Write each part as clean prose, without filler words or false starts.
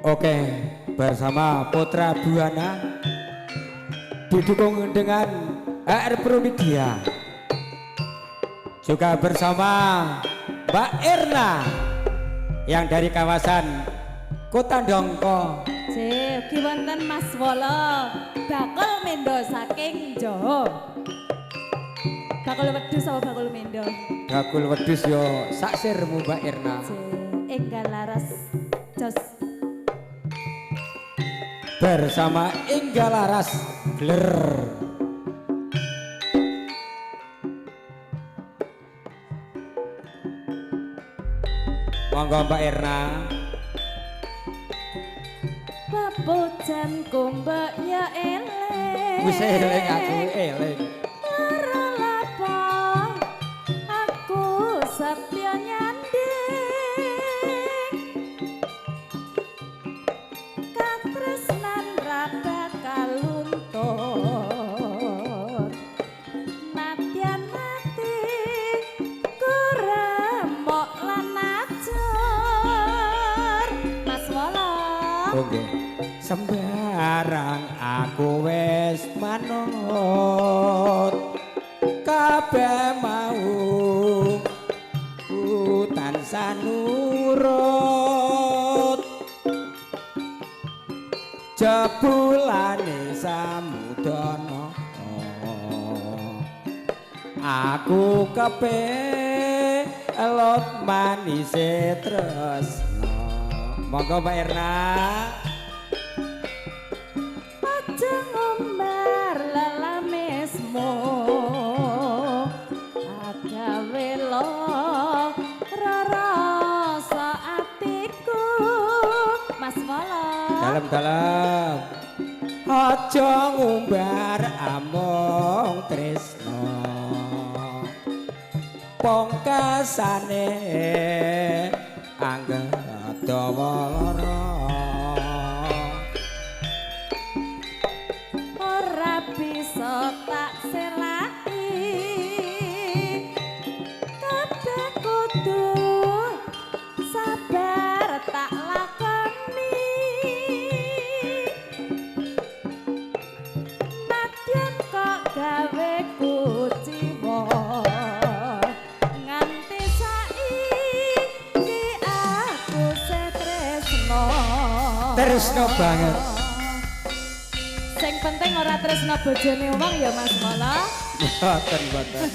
Oke, bersama Putra Buana didukung dengan HR Promedia, juga bersama Mbak Erna yang dari kawasan Kota Dongko. Ugi wonten Mas Wolo bakul mendo saking Jawa. Bakul wedhus apa bakul mendo? Bakul wedhus yo sak sirmu Mbak Erna. Enggal Laras jos. Bersama Enggal Laras Gler. Monggo Mbak Erna. Papujan kumbek ya eling. Wis eling aku eling. Lara lapo aku setya nyanding. Katresnan ra bakal luntur. Nadyan ati kuremok lan ajur. Mas Wolo. Oke. Sembarang aku wis manut kabeh mau ku tansah nurut jebulane samudana aku kepelot manise tresna. Monggo Mbak Erna. Aja ngumbar lelamismu agawe lara rasa atiku. Mas Wolo. Dalem-dalem. Aja ngumbar amung tresna pungkasane anggep dawa lara. Ora bisa tak selaki kabeh kudu sabar tak lakoni. Nadyan kok gawe kuciwa nganti saiki aku setresno. Tresno banget. Sing penting ora tresno bojone wong ya Mas Wolo. Mboten mboten.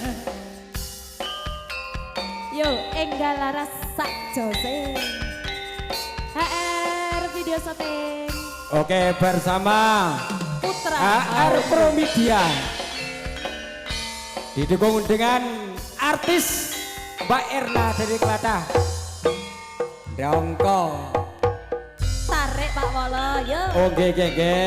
Yo Enggal Laras sak jose. HR video syuting. Oke, bersama Putra HR Promedia didukung dengan artis Mbak Erna dari Kelatah Dongko. Tarik Pak Wolo yo. Oke oke oke.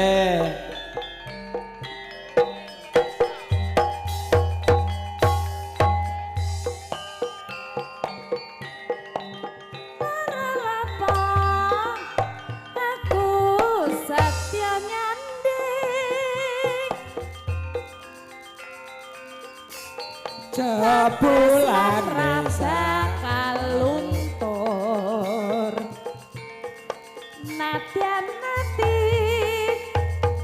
Aku setya nyanding Jebulane bakal luntur. Nadyan ati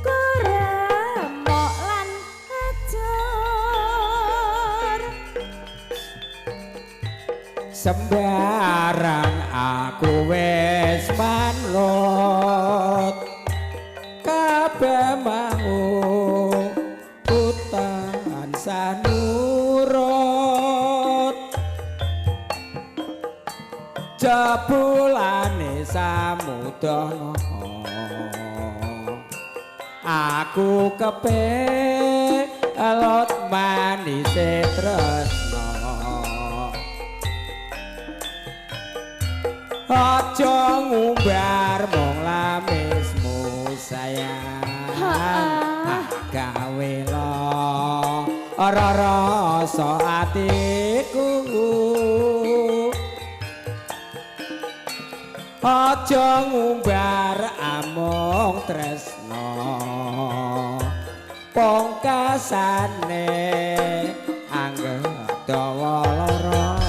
kuremok lan ajur. Sembarang aku wis manut kabeh mau ku tansah nurut jebulane samudana aku kepelot manise tresna. Aja ngumbar mung lamismu sayang gawe lara rasa atiku. Aja ngumbar amung tresna pungkasane anggep dawa lara.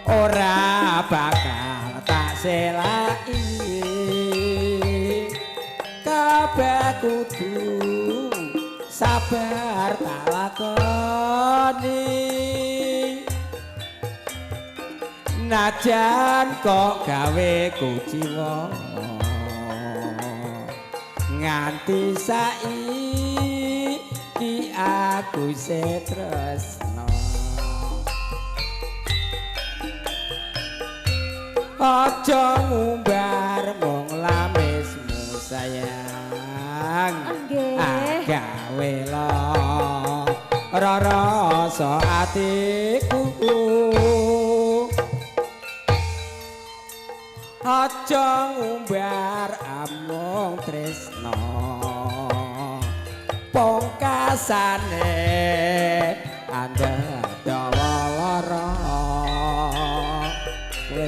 Ora selaki kabeh kudu sabar tak lakoni najan kok gawe kuciwa nganti saiki aku isih tresno. Aja ngumbar mung lamismu sayang. Nggih. Gawe lara rasa atiku. Aja ngumbar amung tresno pungkasane andha dawa lara. Kowe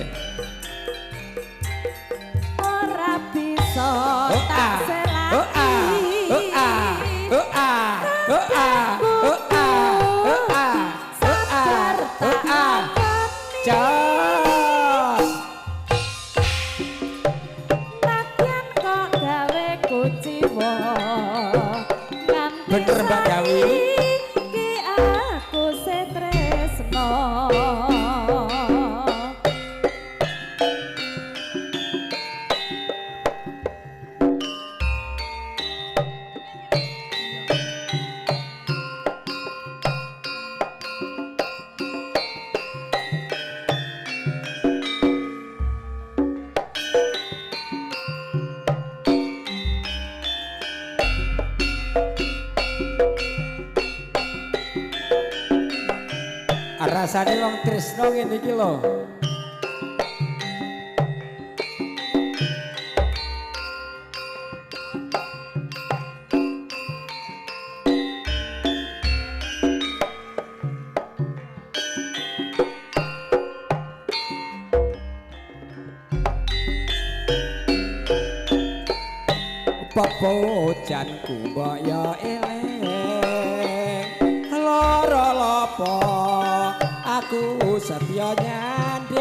ora bisa tak selaki. Oh ah, oh ah, oh ah, oh ah, oh ah, oh ah, oh ah, oh ah. Jos. Nadyan kok gawe kuciwa nganti Bener, Mbak Dewi. saiki aku isih tresno. Rasane wong tresno ngene iki lho. Pepojanku mbok yo eling lara lopo aku setya nyanding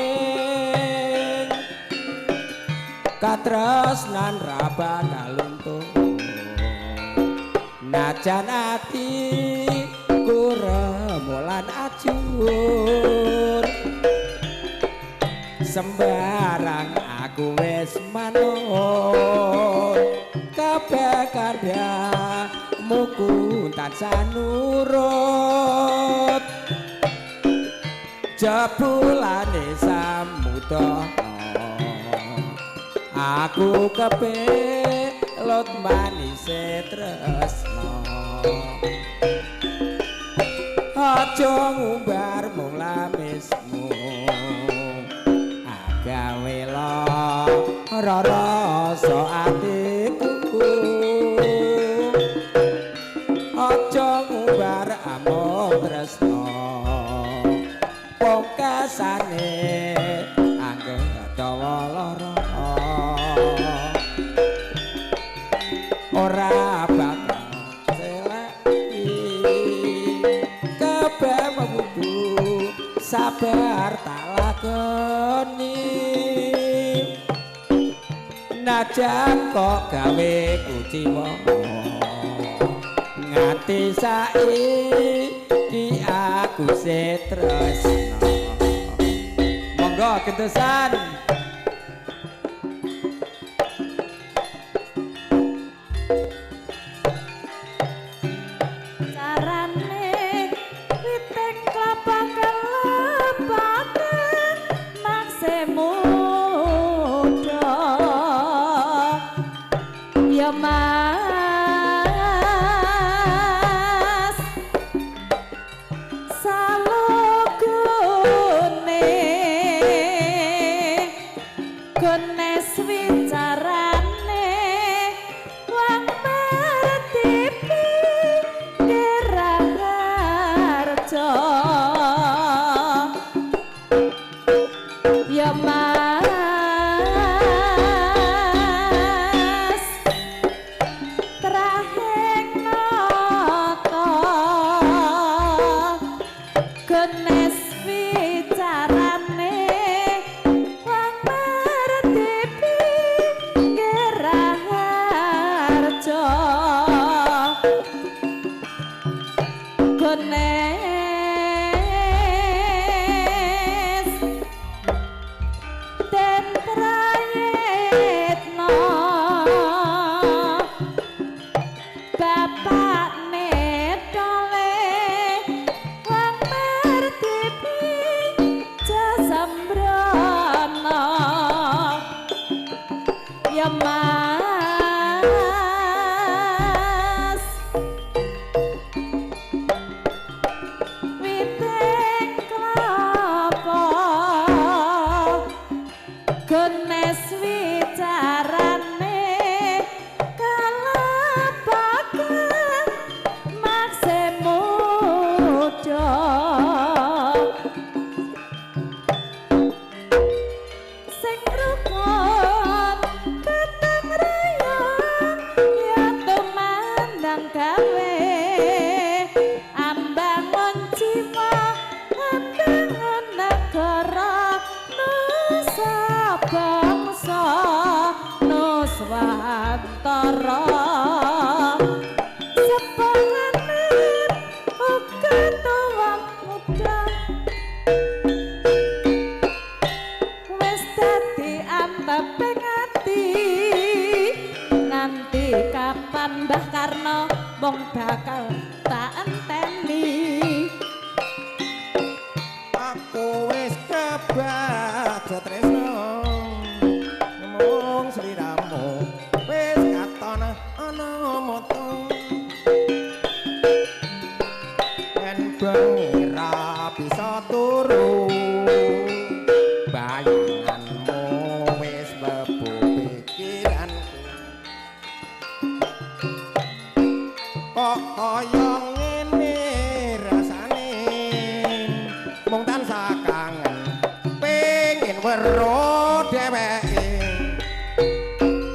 katresnan ra bakal luntur najan ati ku remulan ajur sembarang aku wis manut kabeh kandhamu ku tansah nurut jebulane samudana aku kepelut manise tresno. Aja ngumbar mung lamismu agawe lara rasa atiku. Aja ngumbar amung tresno pungkasane angger dawa lara ora bakal selaki kabeh kudu sabar tak lakoni najan kok gawe kuciwa nganti saiki aku isih tresno. Monggo gentosan. Carane witing klapa kelepate makse muda ya Mas salogone gones wicarane wong mertipi keraharjo ya Mas trahing nata gones wicarane wong mertipi Mas witing klapa genes wicarane kalapakan makse muda sing rukun ketang rayong ya tumandang gawe ambangun jiwa ambangun negara nusa bangsa nuswantara sepangane uga tuwa muda wis dadi anteping ati nganti kapan Mbah Karno mung bakal tak enteni. Aku wis kebaca tresno mung sliramu wis katon ana mata yen bengi ra bisa turu bayanganmu wis mlebu pikiranku kok kaya ngene rasane mung tansah kangen pengin weruh dheweke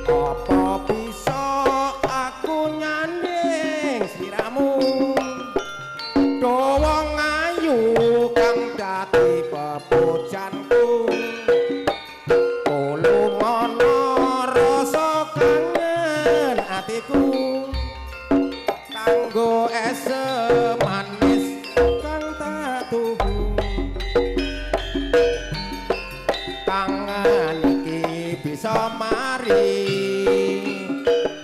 apa bisa aku nyanding sliramu do wong ayu kang dadi pepujanku tulungono rasa kangen atiku kanggo esem manis kang tak tuhu kangen iki bisa mari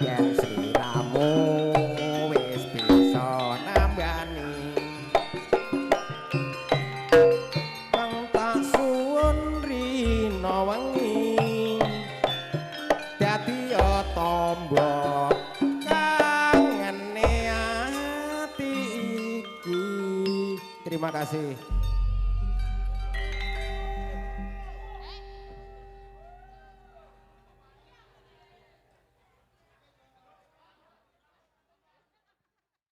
yen sliramu wis bisa nambani kang tak suwun rina wengi dadi tombo kangene ati iki. Terima kasih.